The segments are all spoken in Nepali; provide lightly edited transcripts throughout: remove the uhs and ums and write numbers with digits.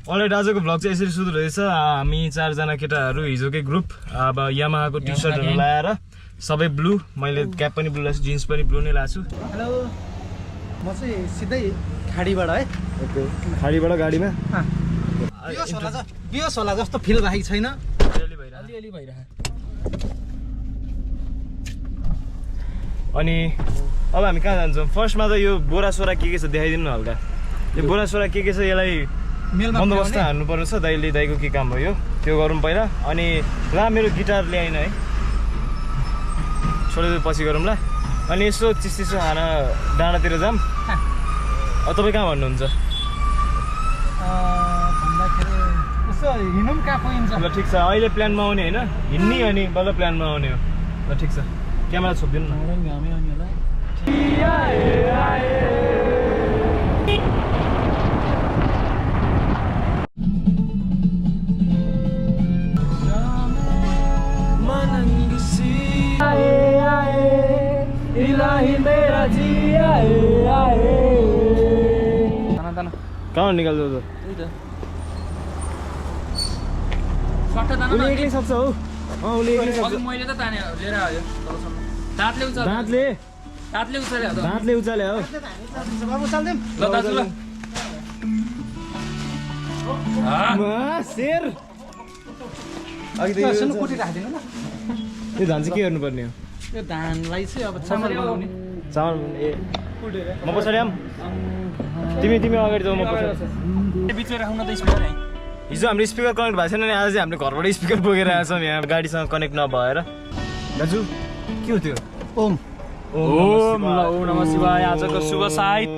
अलरेडी आजको भ्लग चाहिँ यसरी सुरु रहेछ। हामी 4 जना केटाहरू हिजोकै ग्रुप अब यामाहाको टी-सर्टहरु लाएर सबै ब्लू, मैले क्याप पनि ब्लू लाछु, जिन्स पनि ब्लू नै लाछु। हेलो, म चाहिँ सिधै खाडीबाट है। ओके, खाडीबाट गाडीमा बियोस होला जस्तो फिल भएको छैन, अलि भइरहेको। अनि अब हामी कहाँ जान्छौँ? फर्स्टमा त यो बोरा सोरा के छ देखाइदिनु न हल्का। यो बोरा सोरा के छ यसलाई बन्दोबस्त हान्नु पर्छ। दाइको के काम हो यो, त्यो गरौँ पहिला। अनि ला मेरो गिटार ल्याइन है, छोडेर पछि गरौँ ला। अनि यसो चिसो खाना डाँडातिर जाऊँ। तपाईँ कहाँ भन्नुहुन्छ? हिँडौँ कहाँ पाइन्छ? ल ठिक छ, अहिले प्लानमा आउने होइन, हिँड्ने अनि बल्ल प्लानमा आउने हो। ल ठिक छ, क्यामेरा छोपिदिनु न। कहाँ निकाल्छौ त? उसले एक्लै सक्छ हौ। उसले एक्लै सक्छ। मैले त ताने लिएर आयो तलसम्म। दाँतले उचाले हो। बाबु चल्दिम। ल दाजु ल। शेर अघि त सुन्नु कुटी राख्दिनु ल। यो धान चाहिँ के गर्नुपर्ने हो? यो धानलाई चाहिँ अब चामल बनाउने। चामल ए म पछाडि आऊँ? तिमी अगाडि जाऊ, म पछाडि। बिचमा राख्नु त स्पिकर है। हिजो हाम्रो स्पिकर कनेक्ट भएको छैन नि, आज चाहिँ हामीले घरबाट स्पिकर बोकेर आएको छौँ यहाँ गाडीसँग कनेक्ट नभएर। दाजु के हो त्यो? ओम नमः शिवाय। आजको शुभ साइत।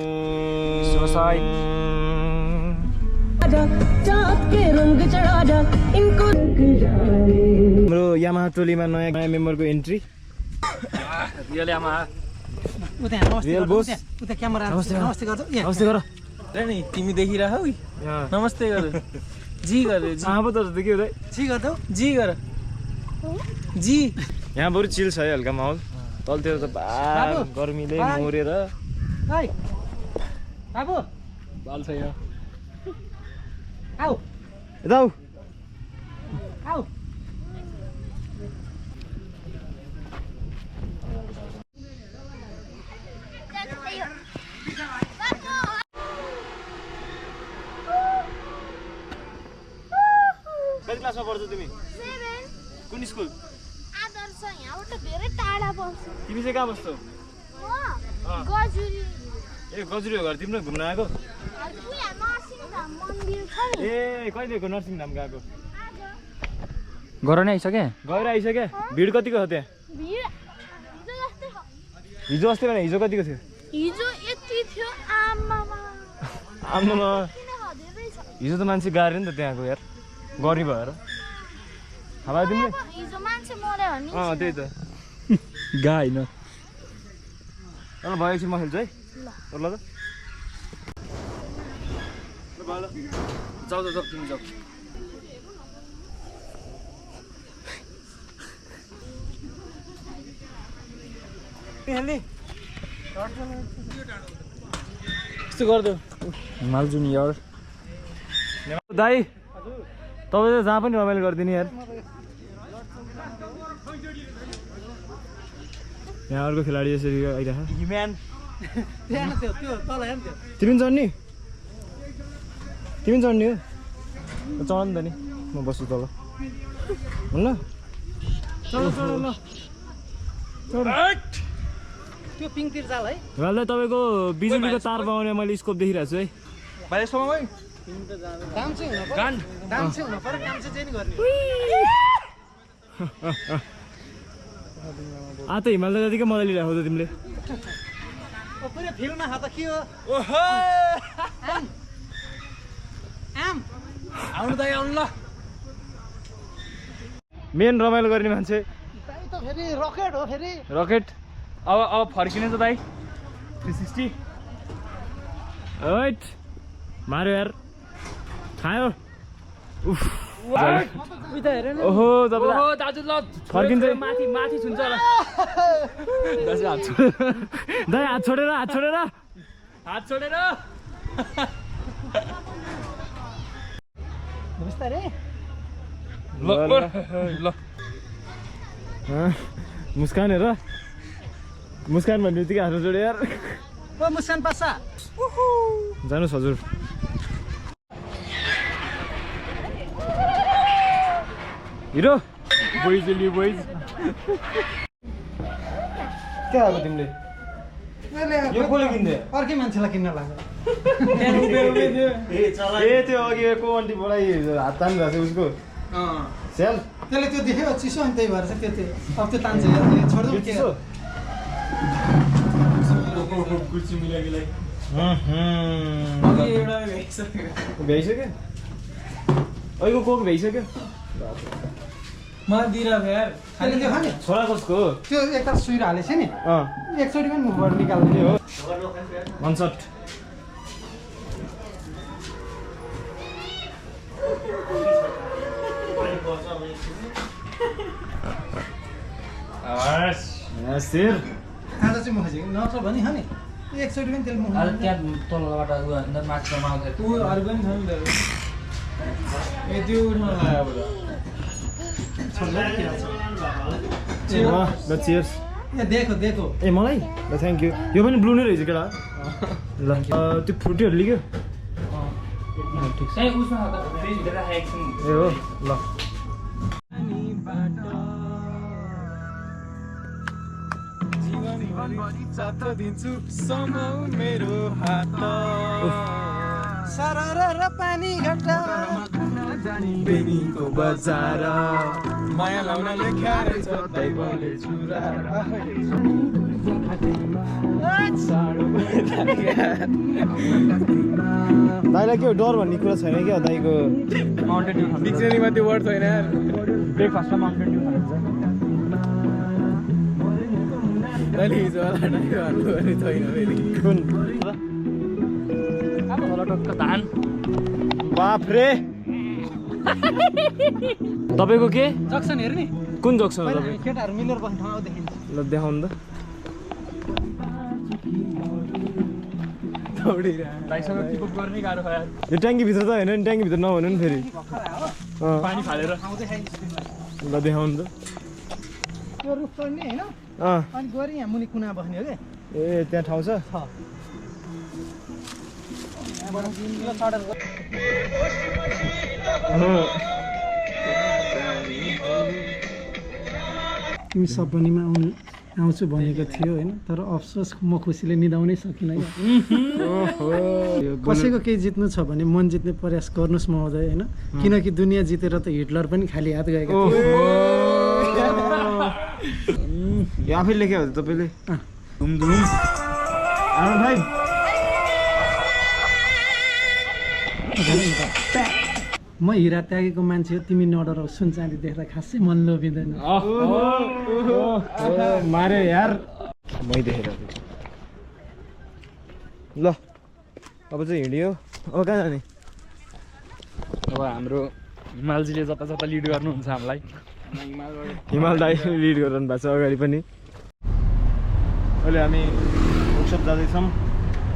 हाम्रो यामाहा टोलीमा नयाँ मेम्बरको entry. Real Yamaha. Real boss. नमस्ते गर्छ। नमस्ते गर नि तिमी देखिरहौ। नमस्ते गर। जी गर। अब त के हो दाइ? जी गर्छौ? जी गर। जी। यहाँ बरु चिल छ है, हल्का माहौल। तलतिर त गर्मीले मरेर। बाबु बाल छ यहाँ। आऊ यता आऊ। आऊ। कति क्लासमा पढ्छौ तिमी? 7 कुन स्कुल? आदर्श। यहाँबाट धेरै टाढा बस्छु। तिमी चाहिँ कहाँ बस्छौ? गजुरी। ए गजुरी हो घर तिम्रो, घुम्न आएको? यहाँ नरसिंह धाम मन्दिर छ नि। ए कहिलेको नरसिंह धाम गएको? गर नै आइसके? गएर आइसके? भिड कतिको छ त्यहाँ? भिड हिजो जस्तै छ। हिजो अस्ति भने हिजो कतिको थियो? हिजो यति थियो आमामा। आम्मामा, किन धेरै छ? हिजो त मान्छे गाह्रो नि त त्यहाँको यार, गर्मी भएर। हावा तिमीले? हिजो मान्छे मर्यो भने त्यही त। गा होइन। ल भयो, एकछिन म खेल्छु है। ल त जाऊ तिमी जाऊ। यस्तो गरिदेऊ हिमाल जुनियर। दाइ, तपाईँ त जहाँ पनि रमाइलो गरिदिने यार। यहाँ अर्को खेलाडी यसरी आइरह। तिमी चढ्ने? तिमी चढ्ने हो? चढ नि त नि, म बस्छु तल। ल त्यो पिङतिर जाल है। गाललाई तपाईँको बिजुलीको तार बनाउने मैले स्कोप देखिरहेको छु है। काम चाहिँ हुनु पर्यो। काम चाहिँ नि गर्ने। त हिमाल त जतिकै मजा लिइरहेको त तिमीले। पुरै फिल्ममा हात के हो? आम आउनु दाइ आउनु ल। मेन रमाइलो गर्ने मान्छे त फेरि रकेट हो फेरि। रकेट। अब फर्किने त दाइ 360 ओइट मार्यो यार, खायो। उफ ओहो दाजु ल फर्किन्छ। माथि छुन्छ होला। दाइ हात छोडेर बिस्तारै ल मुस्कान हेर मुस्कान भन्ने बित्तिकै हात जोड्यो यार ओ मुस्कान पासा जानुहोस् हजुर हिरो बोइजली बोइज के आएको तिमीले यो कसले किन्दे अर्कै मान्छेलाई किन्न लाग्यो ए त्यो अघि को आन्टीबाट हात तानिरहेको छ उसको स्याल त्यसले त्यो देख्यो चिसो अनि त्यही भएर चाहिँ त्यो अब त्यो तान्छ छोड्दै के चिसो भ्याइसक्यो अहिलेको कोक भ्याइसक्यो मलाई दिइरह यार त्यसले त्यो खाने छोरा कसको हो त्यो एकताल सुइरो हालेछ नि अँ एकचोटि पनि मुखबाट निकाल्दै हो भन्छट शेर आज चाहिँ मुख चाहिँ नत्र भने हो नि एकचोटि पनि त्यसले मुख आज त्यहाँ तलबाट माछा माग्छ ऊ अरू पनि छ नि त ए त्यो उठाउन लाग्यो छोड्दै के हुन्छ ल चियर्स ए देखो ए मलाई ल थ्याङ्क यू यो पनि ब्लू नै रहेछ केटा ल त्यो फ्रुटीहरू लिग्यो ठिक छ ए उसमा त फ्रिजभित्र राखेको छु ए हो ल सरर पानी घटा बेनीको बजार माया लाउन लेख्यार छ दैवले चुरा दाइलाई के डर भन्ने कुरा छैन क्या दाइको माउन्टेन ड्यू खान्छ डिक्सनरीमा त्यो वर्ड छैन यार ब्रेकफास्टमा माउन्टेन ड्यू खान्छ दाइले हिजो छैन कुन टक्क धान बाफ रे तपाईँको के जक्सन हेर्ने कुन जक्सन हो तपाईँ केटाहरू मिलेर बस्ने ठाउँ देखिन्छ ल देखाउनु त भाइसँग किपअप गर्ने गाह्रो भयो यार यो ट्याङ्कीभित्र त होइन नि ट्याङ्कीभित्र नभन्नु नि फेरि पानी फालेर ठाउँ देखाइन्छ ल देखाउनु त त्यो रुख चढ्ने होइन अँ अनि गएर यहाँ मुनि कुना बस्ने हो क्या ए त्यहाँ ठाउँ छ यहाँबाट किलो चढेर तिमी सपनीमा आउँछु भनेको थियो होइन तर अफसोस म खुसीले निदाउनै सकिनँ कसैको केही जित्नु छ भने मन जित्ने प्रयास गर्नुहोस् महोदय होइन किनकि दुनियाँ जितेर त हिटलर पनि खाली हात गएको थियो यो आफै लेख्यो हो तपाईँले धुमधुम आउनु भाइ म हिरा त्यागेको मान्छे हो तिमी नडराउ सुन चाँदी देख्दा खासै मन लोभिँदैन मारे यार मै देखेर ल अब चाहिँ हिँड्यो अब कहाँ जाने अब हाम्रो हिमालजीले जता जता लिड गर्नुहुन्छ हामीलाई हिमाल दाइ लिड गरिरहनु भएको छ अगाडि पनि अहिले हामी वर्कसप जाँदैछौँ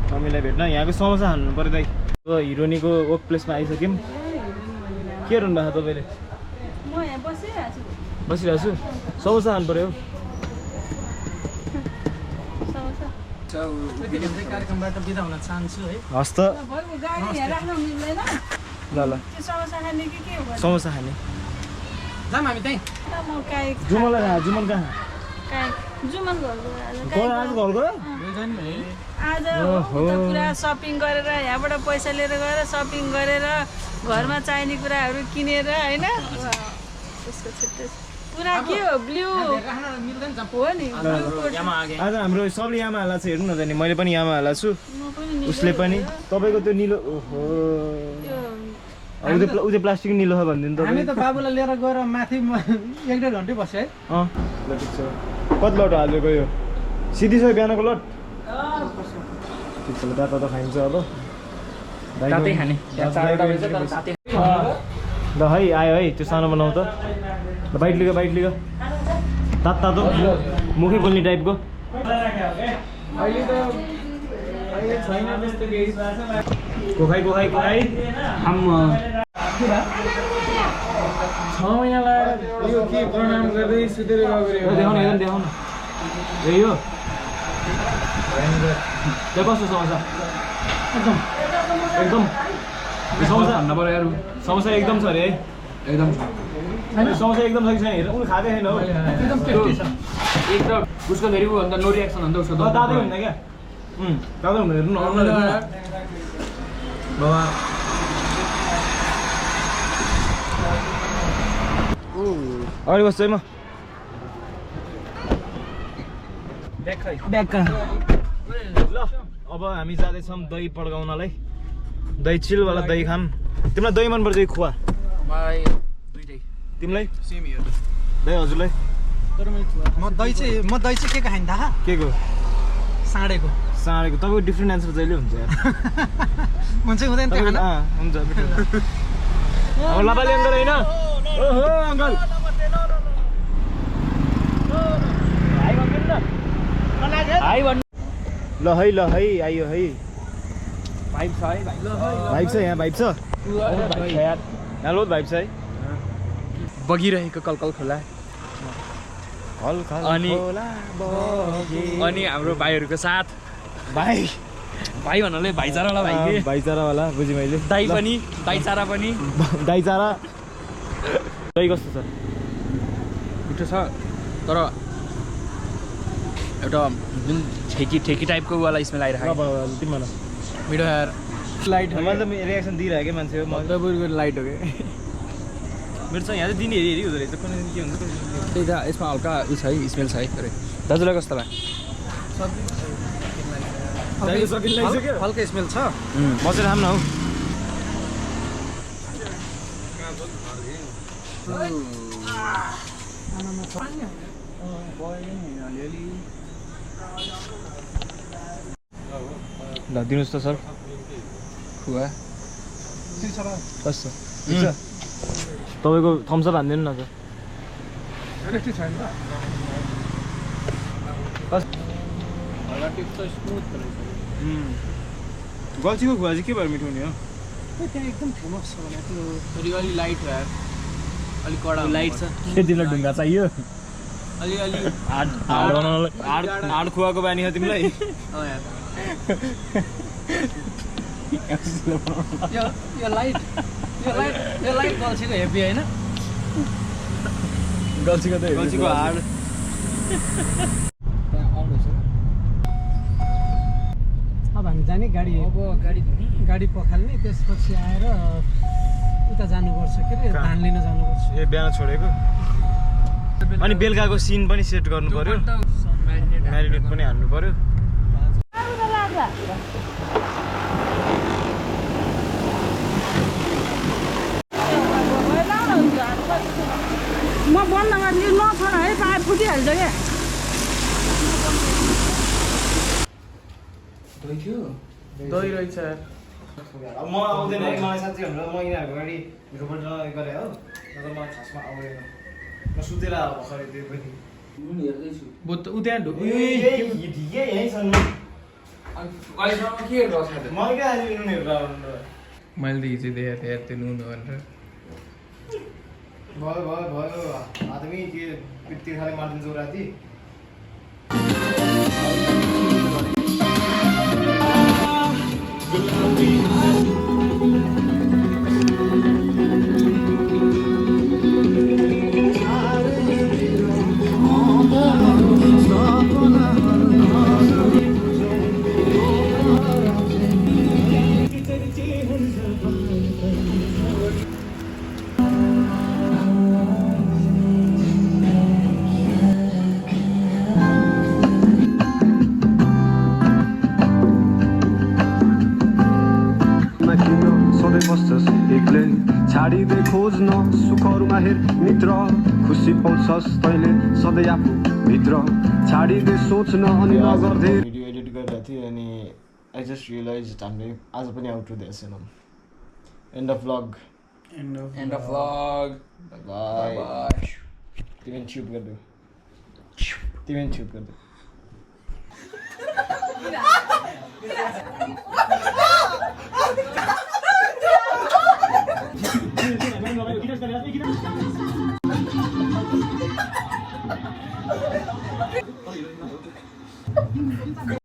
मम्मीलाई भेट्न यहाँको समोसा हान्नु पऱ्यो दाइ हिरोनीको वर्क प्लेसमा आइसक्यौँ के गर्नु भएको तपाईँले म यहाँ बसिरहेको बसिरहेको छु समोसा खानु पऱ्यो छु कार्यक्रमबाट बिदा हुन चाहन्छु है हस् त गाडी यहाँ राख्न मिल्दैन ल ल त्यो समोसा खाने कि के हो समोसा खाने जाम हामी त्यहीँ म काई जुमललाई खा जुमल कहाँ काई जुमन घर गयो आज घर गयो आज उता पुरा सपिङ गरेर यहाँबाट पैसा लिएर गएर सपिङ गरेर घरमा चाहिने कुराहरू किनेर होइन त्यसको छुट्टै पुरा के हो ब्लू हो नि आज हाम्रो सबले यामा हाल्ला छ हेर्नु न त नि मैले पनि यामा हाल्ला छु म पनि उसले पनि तपाईँको त्यो निलो ओहो उयो प्लास्टिक निलो छ भनिदिनु हामी तपाईँ त बाबुलाई लिएर गएर माथि 1-1.5 घन्टै बस्यो है अँ ल ठिक छ कति लट हालेको यो सिधी छ बिहानको लट ठिक छ ल तातो त खाइन्छ अब तातै खाने त्यहाँ 4 बजे तर तातै ल है आयो है त्यो सानो बनाऊ त ल बाइट लिग तातो मुखै बोल्ने टाइपको कोखाइ 6 महिना लगाएर यो के प्रणाम गर्दै सुतेर गएको देखाउन यही हो त्यो कस्तो समोसा एकदम समोसा भन्न पर्यो यार समोसा एकदम छ अरे है एकदम समोसा एकदम छ कि छैन हेर उनी खाँदै छैन हो एकदम टेस्टी छ एक त उसको फेरि अन्त नो रिएक्सन अन्त उसको दादै हुँदैन क्या दादै हुँदैन हेर्नु न बाबा अगाडि बस्छु है म ब्याग ल अब हामी जाँदैछौँ दही पड्काउनलाई दही चिलवाला दही खाम तिमीलाई दही मनपर्छ कि खुवा मलाई दुईटै तिमीलाई सेम यो दही हजुरलाई म दही चाहिँ के खाइन थाहा के को साँडेको साँडेको तपाईँको डिफ्रेन्ट एन्सर जहिले हुन्छ यार हुन्छ हुँदैन त्यो खाना हुन्छ अब लापाली अङ्कल होइन ओहो अङ्कल हाई भन्नु ल है आइयो है भाइब छ है भाइब छ यहाँ भाइब छ यहाँ लोत भाइब छ है बगिरहेको कलकल खोला अनि हाम्रो भाइहरूको साथ भाइ भाइ भन्नाले भाइचारावाला भाइ के भाइचारावाला बुझेँ मैले दाइ पनि दाइचारा पनि दाइचारा दही कस्तो छ मिठो छ तर एउटा जुन ठेकी टाइपको वाला स्मेल आइरहेको तिमीलाई मिठो यार लाइट मैले त रियाक्सन दिइरहेको क्या मान्छे हो मध्यपुरको लाइट हो क्या मेरो चाहिँ यहाँ चाहिँ दिने हेरी हुँदो रहेछ कुनै के हुन्छ त्यही त यसमा हल्का उ छ है स्मेल छ है अरे दाजुलाई कस्तो लाग्यो हल्का स्मेल छ बसेर खाम न हौ ल दिनुहोस् त सर खुवा कस्तो ठिक छ तपाईँको थम्सअप हानिदिनु न गल्छीको खुवा चाहिँ के भएर मिठो हुने हो त्यहाँ एकदम फेमस छ भने त्यो अलिक लाइट हो यार अलिक कडा लाइट छ के तिमीलाई ढुङ्गा चाहियो अलि हाड बनाउनलाई हाड खुवाको बानी हो तिमीलाई यार यो लाइट गल्छीको हेभी होइन गल्छीको त गल्छीको हाड अब हामी जाने गाडी पखाल्ने त्यसपछि आएर उता जानुपर्छ के अरे धान लिन जानुपर्छ ए बिहान छोडेको अनि बेलुकाको सिन पनि सेट गर्नु पर्यो म्यारिनेट पनि हान्नु पर्यो म बन्द गरिदिनु नछोड है पाइप फुटिहाल्छ क्या दही रहेछ अब म आउँदैन है मलाई साँच्चै भनेर म यिनीहरूको गाडी भिडियोबाट गरेँ हो तर मलाई खासमा आउँदैन म सुतेर भर्खरै त्यो पनि उ त्यहाँ ठिकै यहीँ छन् अहिलेसम्म के हेर्नु मैले क्या आज नुनहरू मैले त हिजो देखाएको थिएँ त्यो नुन भनेर भयो आदमी के तिर्खाले मारिदिन्छ राति छाडिँदै खोज्न सुखहरूमा हेर मित्र खुसी पाउँछस् तैँले सधैँ आफू भित्र छाडिँदै सोच्न अनि नगर्दै भिडियो एडिट गरिरहेको थिएँ अनि आई जस्ट रियलाइज हामीले आज पनि आउट हुँदैछौँ end of vlog end of vlog bye तिमी छुप गर्दै